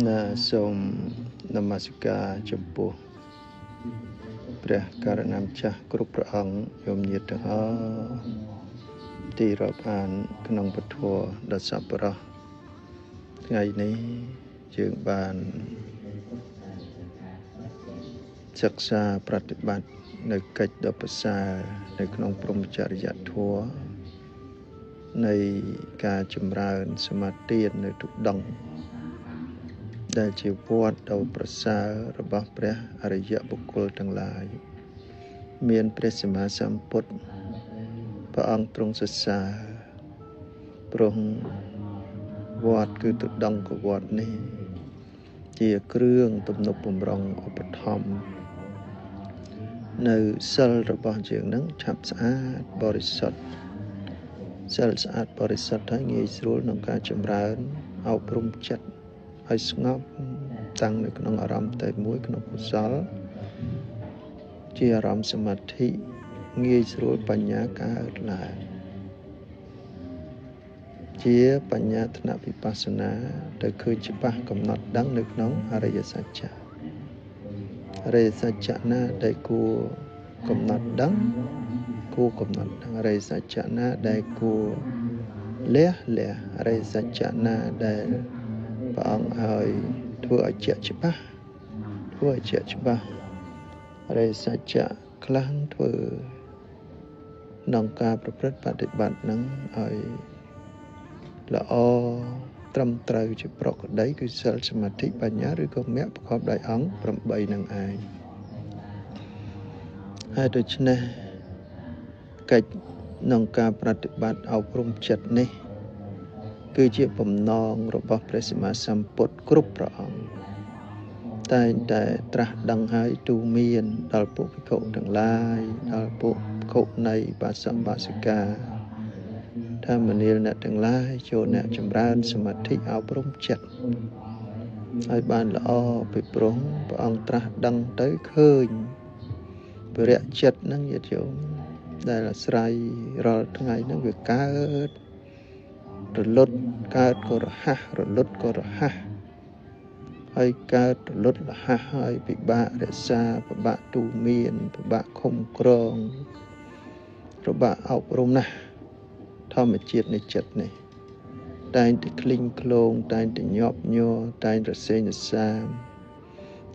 ណាសូមនមស្ការចំពោះព្រះករណាម្ចាស់គ្រប់ព្រះអង្គញោមញាតិទាំងអស់ទីរាប់អានក្នុងពធដ៏សប្បុរសថ្ងៃនេះយើងបានសិក្សាប្រតិបត្តិនៅកិច្ចដ៏ប្រសើរនៅក្នុងព្រហ្មចរិយធម៌នៃការចម្រើនសមាធិនៅទុដង្កដែលជាវត្តដ៏ប្រសើររបស់ព្រះអរិយបុគ្គលទាំងឡាយមានព្រះសម្មាសម្ពុទ្ធព្រះអង្គទ្រង់សរសើរព្រោះវត្តគឺទុដង្កវត្តនេះជាគ្រឿងទំនុកបំរុងឧបត្ថម្ភនៅសិលរបស់យើងនឹងឆាប់ស្អាតបរិសុទ្ធសិលស្អាតបរិសុទ្ធហើយងាយស្រួលក្នុងការចម្រើនអប់រំចិត្តឲ្យស្ងប់តាំងនៅក្នុងអារម្មណ៍តែមួយក្នុងកុសលជាអារម្មណ៍សមាធិងាយស្រួលបញ្ញាកើតឡើងជាបញ្ញាថ្នាក់វិបស្សនាទៅឃើញច្បាស់កំណត់ដឹងនៅក្នុងអរិយសច្ចៈអរិយសច្ចៈណាដែលគួរកំណត់ដឹងគួរកំណត់ដឹងអរិយសច្ចៈណាដែលគួរលះលះអរិយសច្ចៈណាដែលព្រះអង្គឲ្យធ្វើឲ្យជាក់ច្បាស់ធ្វើឲ្យជាក់ច្បាស់អរិយសច្ចៈខ្លះធ្វើក្នុងការប្រព្រឹត្តបដិបត្តិនឹងឲ្យល្អត្រឹមត្រូវជាប្រក្រតីគឺសិលសមាធិបញ្ញាឬក៏មគ្គប្រកបដោយអង្គ8នឹងឯងហើយដូច្នេះកិច្ចក្នុងការប្រតិបត្តិអប់រំចិត្តនេះគឺជាបំណងរបស់ព្រះសម្មាសម្ពុទ្ធគ្រប់ព្រះអង្គតែងតែត្រាស់ដឹងហើយទូមានដល់ពួកភិក្ខុទាំងឡាយដល់ពួកភិក្ខុនៃបាសកបាសិកាថាមនាលអ្នកទាំងឡាយចូលអ្នកចម្រើនសមាធិអប់រំចិត្តឲ្យបានល្អពីព្រោះព្រះអង្គត្រាស់ដឹងទៅឃើញពរៈចិត្តហ្នឹងញាតិញោមដែលអាស្រ័យរាល់ថ្ងៃហ្នឹងវាកើតរលត់កើតក៏រហ័សរលត់ក៏រហ័សហើយកើតរលត់រហ័សហើយពិបាករក្សាពិបាកទូមានពិបាកឃុំក្រងពិបាកអប់រំណាស់ធម្មជាតិនៃចិត្តនេះតែងតែក្លិញក្លងតែងតែញាប់ញ័រតែងរសេងរសាម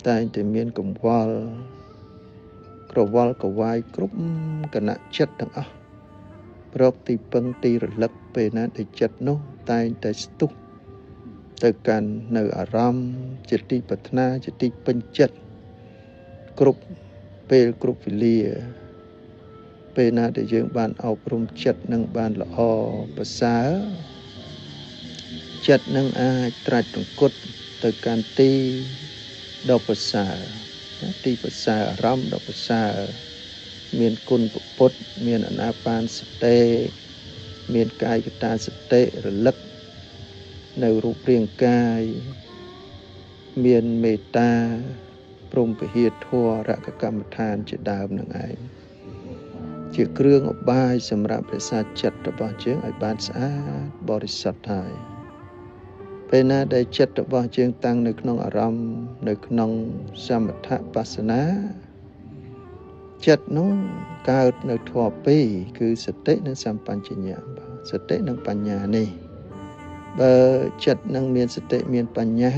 តែងតែមានកង្វល់ក្រវល់ក្រវាយគ្រប់គណៈចិត្តទាំងអស់រកទីពឹងទីរលឹកពេលណាដែលចិត្តនោះតែងតែស្ទុះទៅកាន់នៅអារម្មណ៍ជាទីប្រាថ្នាជាទីពេញចិត្តគ្រប់ពេលគ្រប់វេលាពេលណាដែលយើងបានអប់រំចិត្តនឹងបានល្អប្រសើរចិត្តនឹងអាចត្រាច់រង្គត់ទៅកាន់ទីដ៏ប្រសើរទីប្រសើរអារម្មណ៍ដ៏ប្រសើរមានគុណពុទ្ធមានអានាបានសតិមានកាយកតាសតិរលឹកនៅរូបរាងកាយមានមេត្តាព្រហ្មវិហារធម៌រកកម្មដ្ឋានជាដើមនឹងឯងជាគ្រឿងឧបាយសម្រាប់រក្សាចិត្តរបស់យើងឲ្យបានស្អាតបរិសុទ្ធហើយពេលណាដែលចិត្តរបស់យើងតាំងនៅក្នុងអារម្មណ៍នៅក្នុងសមថបស្សនាចិត្តនោះកើតនៅធម៌ពីរគឺសតិនិងសម្បញ្ញៈសតិនិងបញ្ញានេះបើចិត្តនឹងមានសតិមានបញ្ញា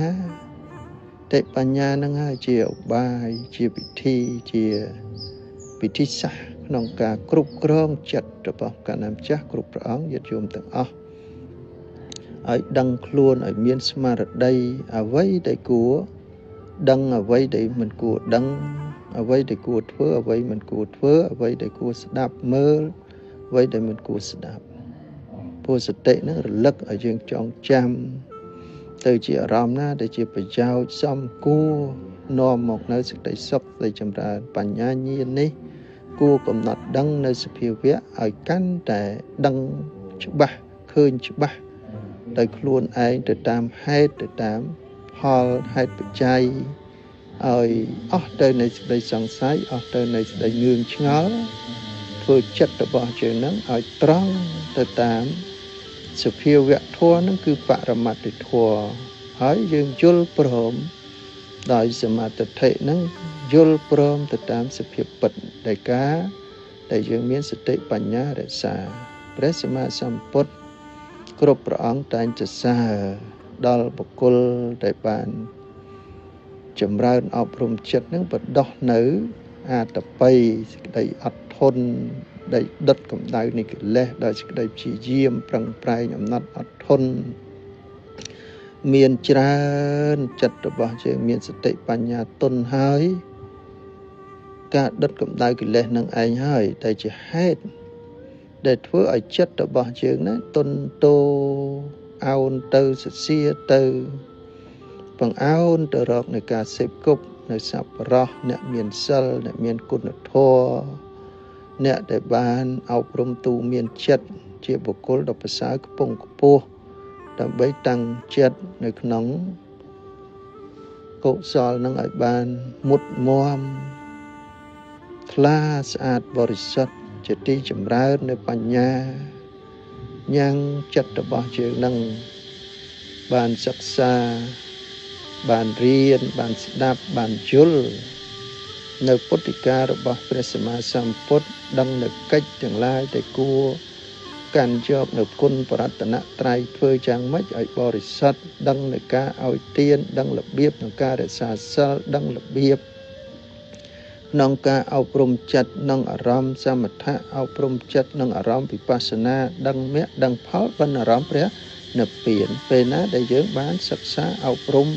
តិបញ្ញានឹងហើយជាឧបាយជាវិធីជាវិធីសាស្ត្រក្នុងការគ្រប់គ្រងចិត្តរបស់កណ្ដាលម្ចាស់គ្រប់ព្រះអង្គញាតិញោមទាំងអស់ឲ្យដឹងខ្លួនឲ្យមានស្មារតីអ្វីដែលគួរដឹងអ្វីដែលមិនគួរដឹងអ្វីដែលគួរធ្វើអ្វីមិនគួរធ្វើអ្វីដែលគួរស្ដាប់មើលអ្វីដែលមិនគួរស្ដាប់ព្រោះសតិនឹងរលឹកឲ្យយើងចងចាំទៅជាអារម្មណ៍ណាដែលជាប្រយោជន៍សំគួរនាំមកនៅសេចក្តីសុខដែលចម្រើនបញ្ញាញាណនេះគួរកំណត់ដឹងនៅសភាវៈឲ្យកាន់តែដឹងច្បាស់ឃើញច្បាស់ដោយខ្លួនឯងទៅតាមហេតុទៅតាមផលហេតុបច្ច័យឲ្យអស់ទៅនៃសេចក្តីសង្ស័យអស់ទៅនៃសេចក្តីងឿងឆ្ងល់ធ្វើចិត្តរបស់យើងនឹងឲ្យត្រង់ទៅតាមសភាវៈធម៌នឹងគឺបរមត្តធម៌ ហើយយើងយល់ព្រមដោយសមាទិដ្ឋិនឹងយល់ព្រមទៅតាមសភាពពិតដែលការដែលយើងមានសតិបញ្ញារក្សាព្រះសម្មាសម្ពុទ្ធគ្រប់ព្រះអង្គតែងសរសើរដល់បុគ្គលដែលបានចម្រើនអប់រំចិត្តនឹងបដោះនៅអាតបិសេចក្តីអត់ធន់ដែលដុតកម្ដៅនៃកិលេសដោយសេចក្តីព្យាយាមប្រឹងប្រែងអំណត់អត់ធន់មានច្រើនចិត្តរបស់យើងមានសតិបញ្ញាទុនហើយការដុតកម្ដៅកិលេសនឹងឯងហើយតែជាហេតុដែលធ្វើឲ្យចិត្តរបស់យើងណាទុនតោអោនទៅសរសៀទៅបង្អោនទៅរកនៃការសេពគប់នៅសប្បុរសអ្នកមានសិលអ្នកមានគុណធម៌អ្នកដែលបានអប់រំទូមានចិត្តជាបុគ្គលដ៏ប្រសើរខ្ពង់ខ្ពស់ដើម្បីតាំងចិត្តនៅក្នុងកុសលនឹងឲ្យបានមុតមមថ្លាស្អាតបរិសុទ្ធជាទីចម្រើននៅបញ្ញាញ៉ាំងចិត្តរបស់យើងនឹងបានសិក្សាបានរៀនបានស្ដាប់បានយល់នៅពុទ្ធិការបស់ព្រះសម្មាសម្ពុទ្ធដឹងនៅកិច្ចទាំងឡាយដែលគួរកាន់យកនៅគុណបរតនត្រ័យធ្វើយ៉ាងម៉េចឲ្យបរិសុទ្ធដឹងនៅការឲ្យទានដឹងរបៀបក្នុងការរក្សាសិលដឹងរបៀបក្នុងការអប់រំចិត្តនិងអារម្មណ៍សមថៈអប់រំចិត្តនិងអារម្មណ៍វិបស្សនាដឹងមគ្គដឹងផលបណ្ណអារម្មណ៍ព្រះនិព្វានពេលណាដែលយើងបានសិក្សាអប់រំ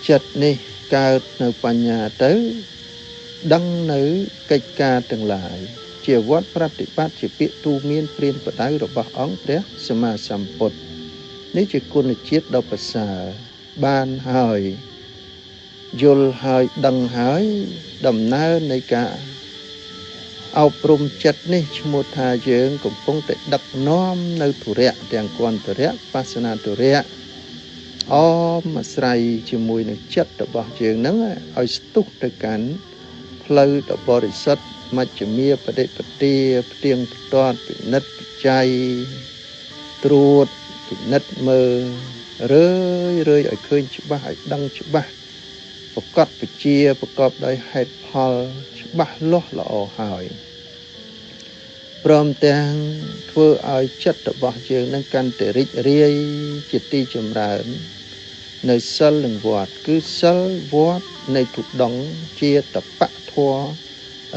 ចិត្តនេះកើតនៅបញ្ញាទៅដឹងនៅកិច្ចការទាំងឡាយជាវត្តប្រតិបត្តិជាពាក្យទូមានព្រានបដៅរបស់អង្គព្រះសម្មាសម្ពុទ្ធនេះជាគុណជាតិដ៏ប្រសើរបានហើយយល់ហើយដឹងហើយដំណើរនៃការអប់រំចិត្តនេះឈ្មោះថាយើងកំពុងតែដឹកនាំនៅធុរៈទាំងគន្តរៈបាសនាធុរៈអមអាស្រ័យជាមួយនឹងចិត្តរបស់យើងហ្នឹងឲ្យស្ទុះទៅកាន់ផ្លូវដ៏បរិសុទ្ធមជ្ឈមាបដិបទាផ្ទៀងផ្ទាត់ពិនិត្យពិច័យត្រួតពិនិត្យមើលរឿយរឿយឲ្យឃើញច្បាស់ឲ្យដឹងច្បាស់ប្រកបវិជាប្រកបដោយហេតុផលច្បាស់លាស់ល្អហើយព្រមទាំងធ្វើឲ្យចិត្តរបស់យើងនឹងកាន់តែរីករាយជាទីចម្រើននៅសិលនិងវត្តគឺសិលវត្តនៃទុដងជាតបៈធម៌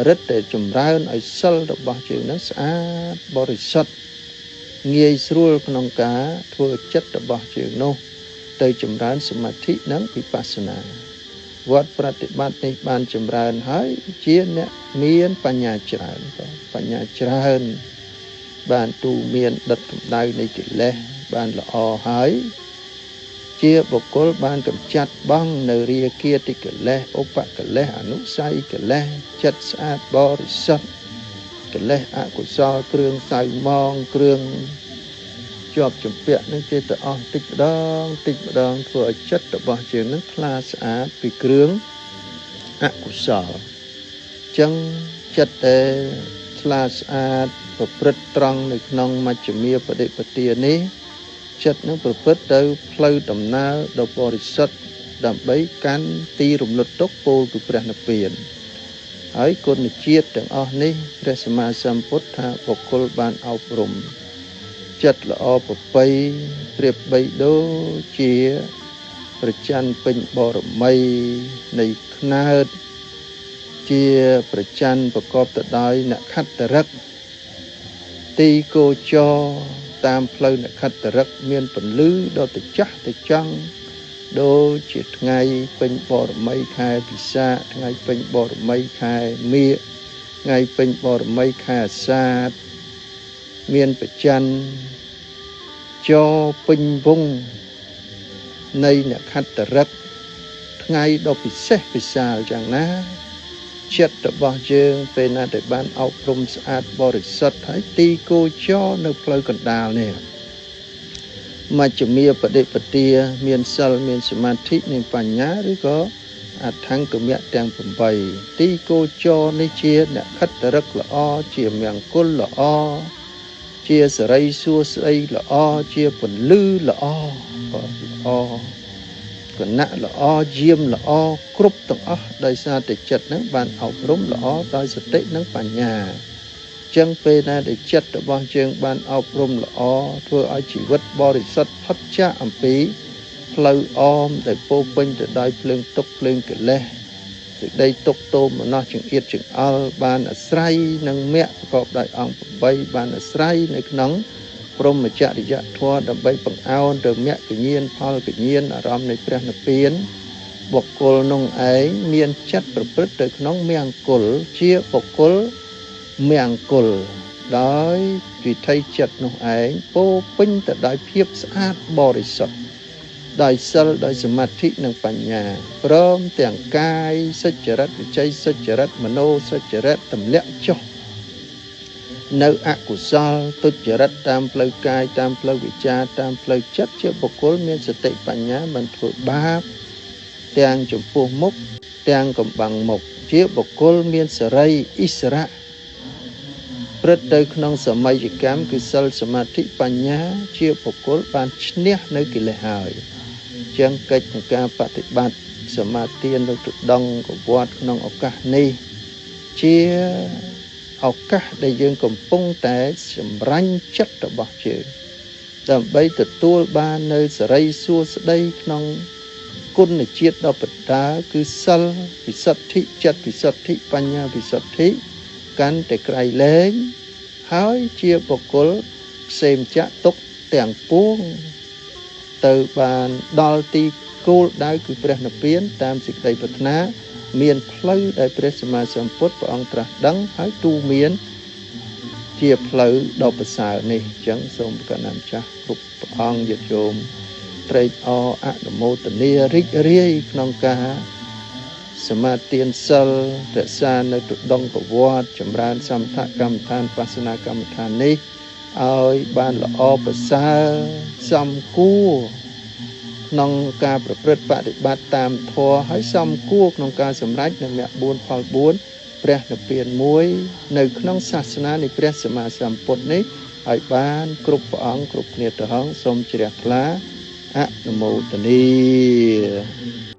រិទ្ធតែចម្រើនឲ្យសិលរបស់យើងនឹងស្អាតបរិសុទ្ធងាយស្រួលក្នុងការធ្វើចិត្តរបស់យើងនោះទៅចម្រើនសមាធិនិងវិបស្សនាវត្តប្រតិបត្តិនេះបានចម្រើនហើយជាអ្នកមានបញ្ញាច្រើនបញ្ញាច្រើនបានទូមានដុតកម្ដៅនៃកិលេសបានល្អហើយជាបុគ្គលបានកម្ចាត់បងនៅរាគាតិកិលេសឧបកិលេសអនុស័យកិលេសចិត្តស្អាតបរិសុទ្ធកិលេសអកុសលគ្រឿងសៅមងគ្រឿងជាប់ជំពាក់នឹងចេះតែអស់តិចម្ដងតិចម្ដងធ្វើឲ្យចិត្តរបស់យើងនឹងថ្លាស្អាតពីគ្រឿងអកុសលចឹងចិត្តដែលថ្លាស្អាតប្រព្រឹត្តត្រង់នៅក្នុងមជ្ឈមាបដិបទានេះចិត្តនឹងប្រព្រឹត្តទៅផ្លូវដំណើរដ៏បរិសុទ្ធដើម្បីកាន់ទីរំលត់ទុក្ខពោលគឺព្រះនិព្វានហើយគុណជាតិទាំងអស់នេះព្រះសម្មាសម្ពុទ្ធថាបុគ្គលបានអប់រំចិត្តល្អប្រពៃប្រៀបបីដូចជាប្រច័នពេញបរមីនៃខ្នើតជាប្រច័នប្រកបទៅដោយនក្ខត្តរឹកទីគោចរតាមផ្លូវនក្ខត្តរឹកមានពន្លឺដ៏ត្រចះត្រចង់ដូចជាថ្ងៃពេញបរមីខែពិសាខថ្ងៃពេញបរមីខែមាឃថ្ងៃពេញបរមីខែអាសាឍមានប្រច័នចរពេញវងនៃនក្ខត្តរឹកថ្ងៃដ៏ពិសេសពិសាលយ៉ាងណាចិត្តរបស់យើងពេលណាដែលបានអប់រំស្អាតបរិសុទ្ធហើយទីគោចរនៅផ្លូវកណ្ដាលនេះមជ្ឈមាបដិបទាមានសិលមានសមាធិមានបញ្ញាឬក៏អដ្ឋង្គមៈទាំង8ទីគោចរនេះជានក្ខត្តរឹកល្អជាមង្គលល្អជាសិរីសួស្តីល្អជាពន្លឺល្អល្អ ក្ខណៈល្អយាមល្អគ្រប់ទាំងអស់ដោយសារតែចិត្តនឹងបានអប់រំល្អដោយសតិនិងបញ្ញាចឹងពេលណាដែលចិត្តរបស់យើងបានអប់រំល្អធ្វើឲ្យជីវិតបរិសុទ្ធផុតចាកអំពីផ្លូវអមដែលពោពេញទៅដោយភ្លើងទុក្ខភ្លើងកិលេសសេចក្តីទុក្ខទោមនស្សចង្អៀតចង្អល់បានអាស្រ័យនឹងមគ្គប្រកបដោយអង្គ8បានអាស្រ័យនៅក្នុងព្រហ្មចរិយធម៌ដើម្បីបង្អោនទៅមគ្គញ្ញាណផលកញ្ញាណអារម្មណ៍នៃព្រះនិព្វានបុគ្គលនោះឯងមានចិត្តប្រព្រឹត្តទៅក្នុងមង្គលជាបុគ្គលមង្គលដោយវិថីចិត្តនោះឯងពោពេញទៅដោយភាពស្អាតបរិសុទ្ធដោយសិលដោយសមាធិនិងបញ្ញាព្រមទាំងកាយសុចរិតវិច័យសុចរិតមโนសុចរិតទម្លាក់ចុះនៅអកុសលទុច្ចរិតតាមផ្លូវកាយតាមផ្លូវវិចារតាមផ្លូវចិត្តជាបុគ្គលមានសតិបញ្ញាមិនធ្វើបាបទាំងចំពោះមុខទាំងកំបាំងមុខជាបុគ្គលមានសេរីអិសរៈព្រឹត្តទៅក្នុងសម័យកម្មគឺសិលសមាធិបញ្ញាជាបុគ្គលបានឈ្នះនៅកិលេសហើយចឹងកិច្ចនៃការបដិបត្តិសមាធិនៅទុដងកវត្តក្នុងឱកាសនេះជាឱកាសដែលយើងកំពុងតែសម្រាញ់ចិត្តរបស់យើងដើម្បីទទួលបាននៅសេរីសួស្តីក្នុងគុណជាតិដ៏បដាគឺសិលវិសុទ្ធិចិត្តវិសុទ្ធិបញ្ញាវិសុទ្ធិកាន់តែក្រៃលែងហើយជាបុគ្គលផ្សេងចាក់ទុកទាំងពួងទៅបានដល់ទីគោលដៅគឺព្រះនិព្វានតាមសេចក្តីប្រាថ្នាមានផ្លូវដែលព្រះសម្មាសម្ពុទ្ធព្រះអង្គត្រាស់ដឹងហើយទូមានជាផ្លូវដ៏ប្រសើរនេះអញ្ចឹងសូមព្រះកណាម្ចាស់គ្រប់ព្រះអង្គញាតិញោមត្រេកអរអនុមោទនារីករាយក្នុងការសមាទានសិលរក្សានៅទុដងប្រវត្តិចម្រើនសមថកម្មដ្ឋានបាសនាកម្មដ្ឋាននេះឲ្យបានល្អប្រសើរសំគួរក្នុងការប្រព្រឹត្តបដិបត្តិតាមធម៌ហើយសំគួរក្នុងការសម្រេចនៅមគ្គ4ផល4ព្រះនិព្វាន1នៅក្នុងសាសនានៃព្រះសម្មាសម្ពុទ្ធនេះឲ្យបានគ្រប់ព្រះអង្គគ្រប់គ្នាទៅហងសូមជ្រះថ្លាអនុមោទនា។